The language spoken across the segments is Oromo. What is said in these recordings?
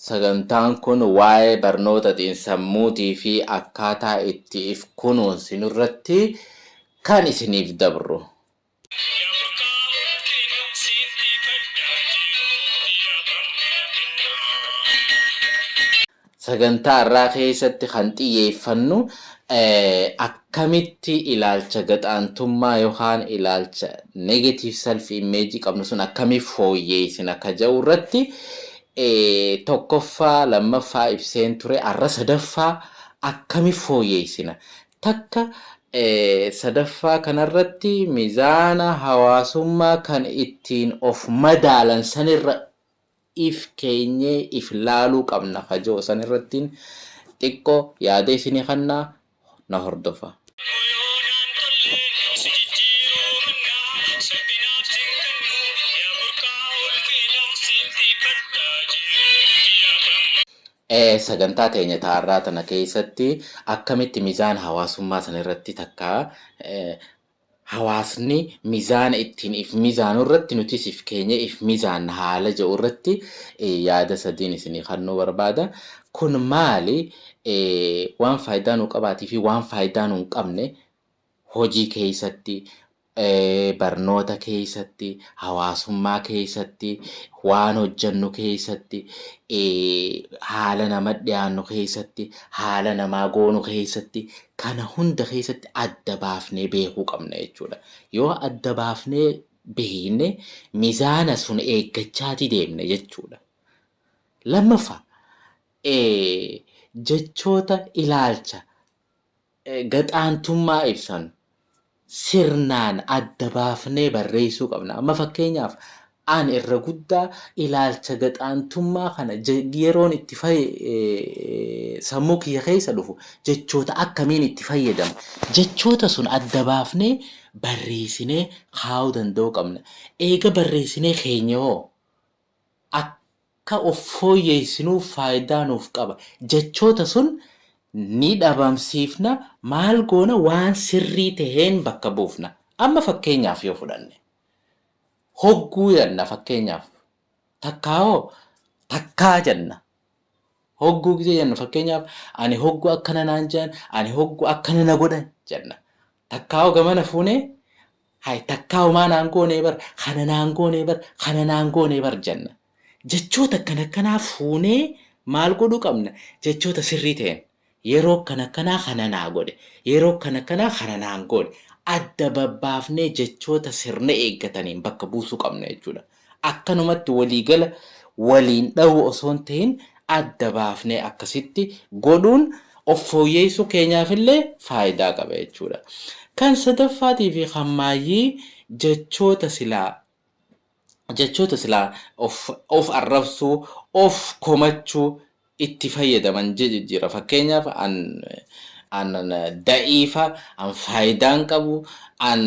Sagantaan kun waa'ee barnoota xiinsammuutii fi akkaataa itti if kunuunsinu irratti kan isiniif dabru. Sagantaa har'aa keessatti kan xiyyeeffannu akkamitti ilaalcha gaxaantummaa yookaan ilaalcha negative self image qabnu sun akkamiif fooyyeessina ka jedhu irratti tokkoffaa lammaffaa ibseen ture har'a sadaffaa akkamiif fooyyeessina takka sadaffaa kanarratti mizaana hawaasummaa kan ittiin of madaalan sanirra if keenyee if laaluu qabna ka je'u san irrattiin xiqqo yaada isinii kannaa na hordofa. Sagantaa teenya ta har'aa tana keessatti akkamitti mizaana hawaasummaa san irratti takka hawaasni mizaana ittiin if mizaanu irratti nutis if keenyee if mizaanna haala jedhu irratti yaada sadiin isinii kannuu barbaada. Kun maali? Waan faayidaa nuu qabaatii fi waan faayidaa nuu hin qabne hojii keessatti, barnoota keessatti, hawaasummaa keessatti, waan hojjannu keessatti, haala nama dhiyaannu keessatti, haala namaa goonu keessatti, kana hunda keessatti adda baafnee beekuu qabna jechuudha. Yoo adda baafnee beekne mizaana sun eeggachaati deemna jechuudha. Lammaffaa, jechoota ilaalcha gaxaantummaa ibsan sirnaan adda baafnee barreessuu qabna. Amma fakkeenyaaf an irra guddaa ilaalcha gaxaantummaa kana yeroon itti sammuu kiyya keessa dhufu jechoota akkamiin itti fayyadama. Jechoota sun adda baafnee barreessinee kaa'uu danda'uu qabna. Eega barreessinee keenya hoo akka of fooyyeessinuuf faayidaa nuuf qaba. Jechoota sun ni dhabamsiifna, maal goona waan sirrii taheen bakka buufna. Amma fakkeenyaaf yoo fudhanne hogguu jenna fakkeenyaaf takkaa hoo takkaa jenna. Hogguu gisee jennu fakkeenyaaf ani hogguu akkana naan jedhan, ani hogguu akkana na godhan jenna. Takkaa hoo gamana fuunee hay takkaa homaa naan goonee bar, kana naan goonee bar, kana naan goonee bar jenna. Jechoota akkana akkanaa fuunee maal godhuu qabna? Jechoota sirrii ta'een yeroo akkana akkanaa kana naa godhe, yeroo akkana akkanaa kana naan goone adda babbaafnee jechoota sirna eeggataniin bakka buusuu qabna jechuudha. Akkanumatti waliigala waliin dhahuu osoo hin ta'in adda baafnee akkasitti godhuun of fooyyeessuu keenyaafillee faayidaa qaba jechuudha. Kan sadaffaatii fi kan maayyii jechoota silaa jechoota silaa of of arrabsuu, of komachuu itti fayyadaman jijjiira. Fakkeenyaaf an an da'iifa, an faayidaa hin qabu, an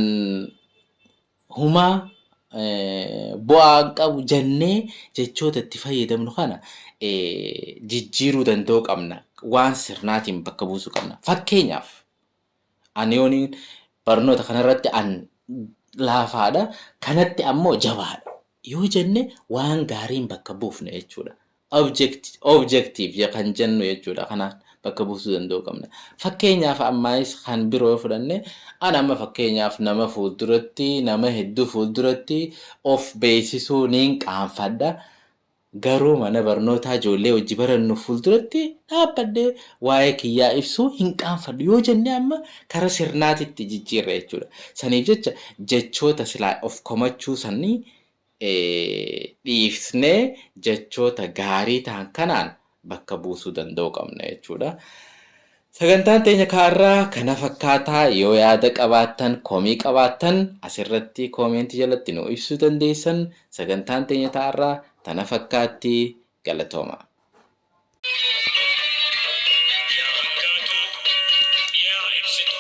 humaa bu'aa hin qabu jennee jechoota itti fayyadamnu kana jijjiiruu danda'uu qabna. Waan sirnaatiin bakka buusuu qabna. Fakkeenyaaf ani yoon barnoota kanarratti an laafaadha kanatti ammoo jabaadha yoo jenne waan gaariin bakka buufna jechuudha. Objective kan jennu jechuudha kanaan bakka buusuu danda'uu qabna. Fakkeenyaaf ammaayis kan biroo yoo fudhanne an amma fakkeenyaaf nama fuulduratti nama hedduu fuulduratti of beeksisuu niin qaanfadha. Garuu mana barnootaa ijoollee wajji barannu fuulduratti dhaabbadhee waa'ee kiyyaa ibsuu hin qaanfadhu yoo jenne amma kara sirnaatitti jijjiirra jechuudha. Saniif jecha jechoota silaa of komachuu sanii dhiifsnee jechoota gaarii ta'an kanaan bakka buusuu danda'uu qabna jechuudha. Sagantaan teenya kaarraa kana fakkaataa yoo yaada qabaattan komii qabaattan asirratti koomeentii jalatti nu ibsuu dandeessan. Sagantaan teenya taarraa tana fakkaatti galatooma. Yaa hangaatuu, yaa ibsituu.